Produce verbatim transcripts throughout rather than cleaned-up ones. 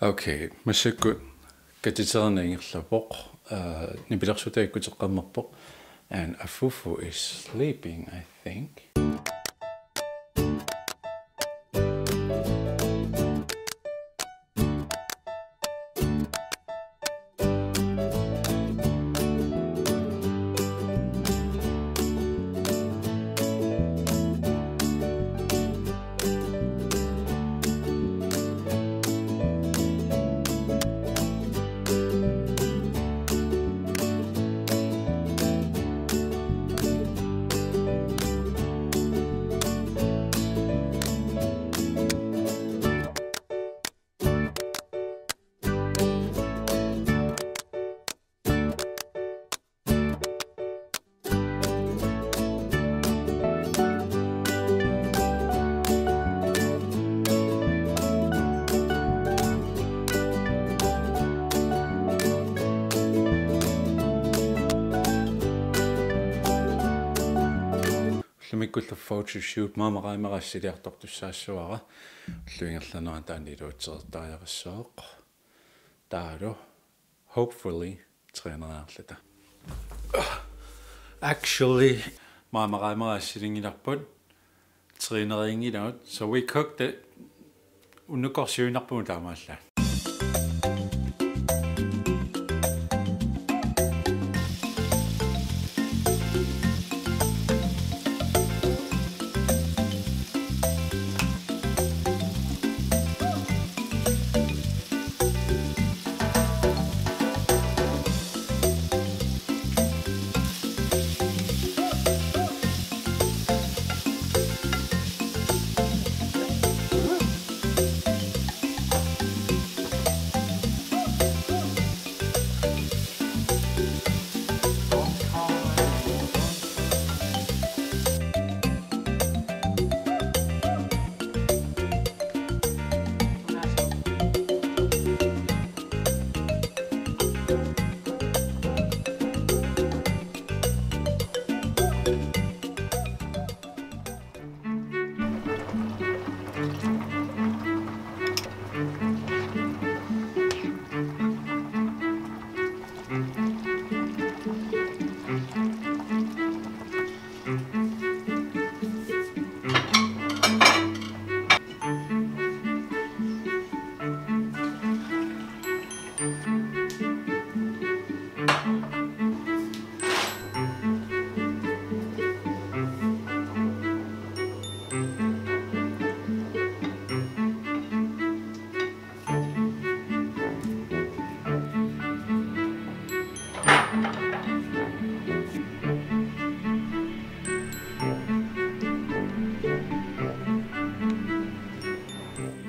Okay, massakkut katiterneq ingerlavoq, uh, nipilersutaa ikkuteqqammerpoq, and Afufu is sleeping, I think. Ullumikkullu photoshoot maama qaamera assiliartortussaassavara. Ullup ingerlanerani taanna iluatsereertariaqassaaq. Taavalu, hopefully, træneriarluta. Actually, maama qaamera assilinngilarput, trænerinngilagut. So we cooked it. Unnukkorsiuinnarpugut taamaallaat.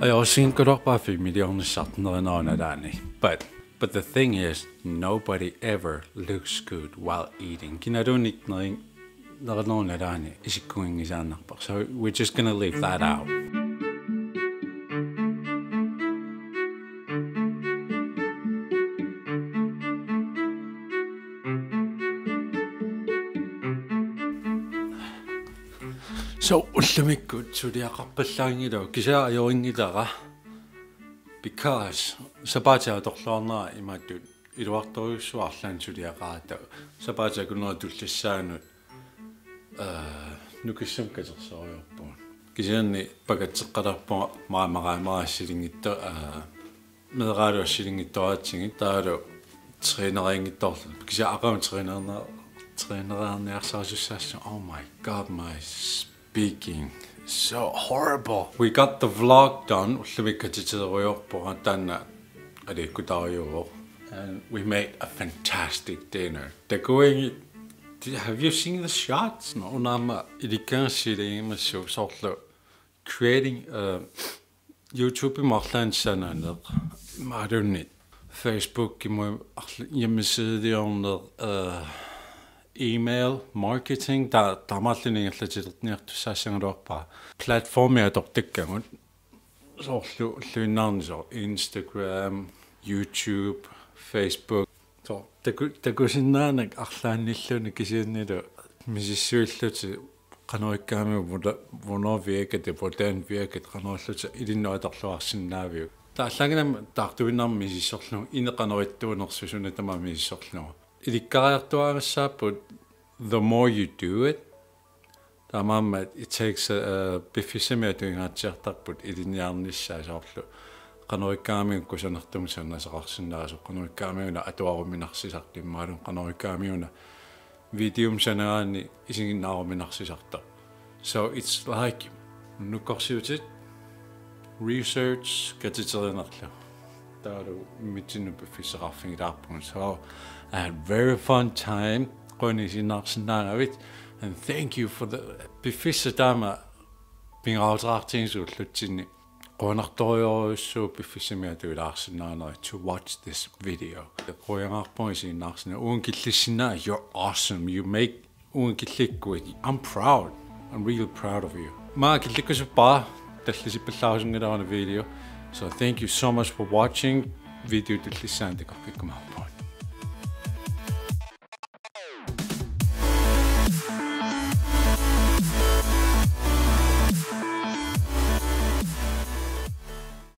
Ajorsingikkaluarpara filmiliornissaq nerinerunalaani. But, but the thing is, nobody ever looks good while eating. Kinaluunniit nerin-, nerinerunalaani isikkuginngisaannarpara. So we're just gonna leave that out. So, ullumikkut suliaqarpallaanngilagut, kisianni ajorinngilara, because sapaatip atorluarnera imatut iluartorujussuaq arlaannik suliaqarata. Sapaatip akunnerata tullissaanut, øh, nukissamik katersorujoorpugut. Kisianni pakatseqqalerpunga maama qaamera assilinngitsoq, øh, meeraalu assilinngitsoraatsigit, taavalu træneriinngitsoorluta. Kisianni aqagu trænerna-, træneriarniarsarisussaassaaq. Oh my God, my speaking is so horrible. We got the vlog done. Ullumikkut katiteerujoorpunga, taanna aliikkutaarujuuvoq. And we made a fantastic dinner. Takuigi, have you seen the shots? No, una aamma ilikkagassiiligimassaaq soorlu creating, uh, YouTube-imi arlaannik sanaaneq. Imaluunniit Facebook-imut arla-, hjemmesideliorneq, øh, email marketing, ta-, taamaalilluni ingerlatilerniartussaassangaluarpara. Platformi atortakkagut. Soorlu ulluinnarni soorlu Instagram, YouTube, Facebook. Soorlu taku-, takusinnaaneq arlaannilluunniit kisiannili misissuillutik qanoq ikkaami, hvor-, hvornår virker det, hvordan virker det, qanoq ililluta ilinnut atorluarsinnaaviuk. Taallaanngilaq taartuinnarmik misissorlugu, ineqanerittuunersusunut tamaat misissorlugu. Ilikkariartuaagassaapput the more you do it. Taamaammat it takes, uh, piffissami atuingaatsiartarput ilinniarnissaa soorlu. Qanoq ikkaamiguna kusanartumik sanaseqarsinnaasoq, qanoq ikkaamiguna atuaruminarsisartoq imaluunniit qanoq ikkaamiguna videomik sanagaanni isiginnaaruminarsisartoq. So it's like nukkorsiutit research katiterinerlu. Taavalu immitsinnut piffissaqarfigilaarpugut. So I had very fun time. Qujanaq isiginnaarsinnaagavit. And thank you for the piffissaq taama pingaaruteqartigisoq ullutsinni. Qujanartorujussuuvoq piffissami atuilaarsinnaaneri to watch this video. Qujanarpoq isiginnaarsinnaagavit. Uunga killissinnaavat, you're awesome. You make uunga killikkuit. I'm proud. I'm real proud of you. Maanga killikkusuppara, tallisippallaarussunngilara una video. So thank you so much for watching. Video tullissaani takoqqikkumaarpugut.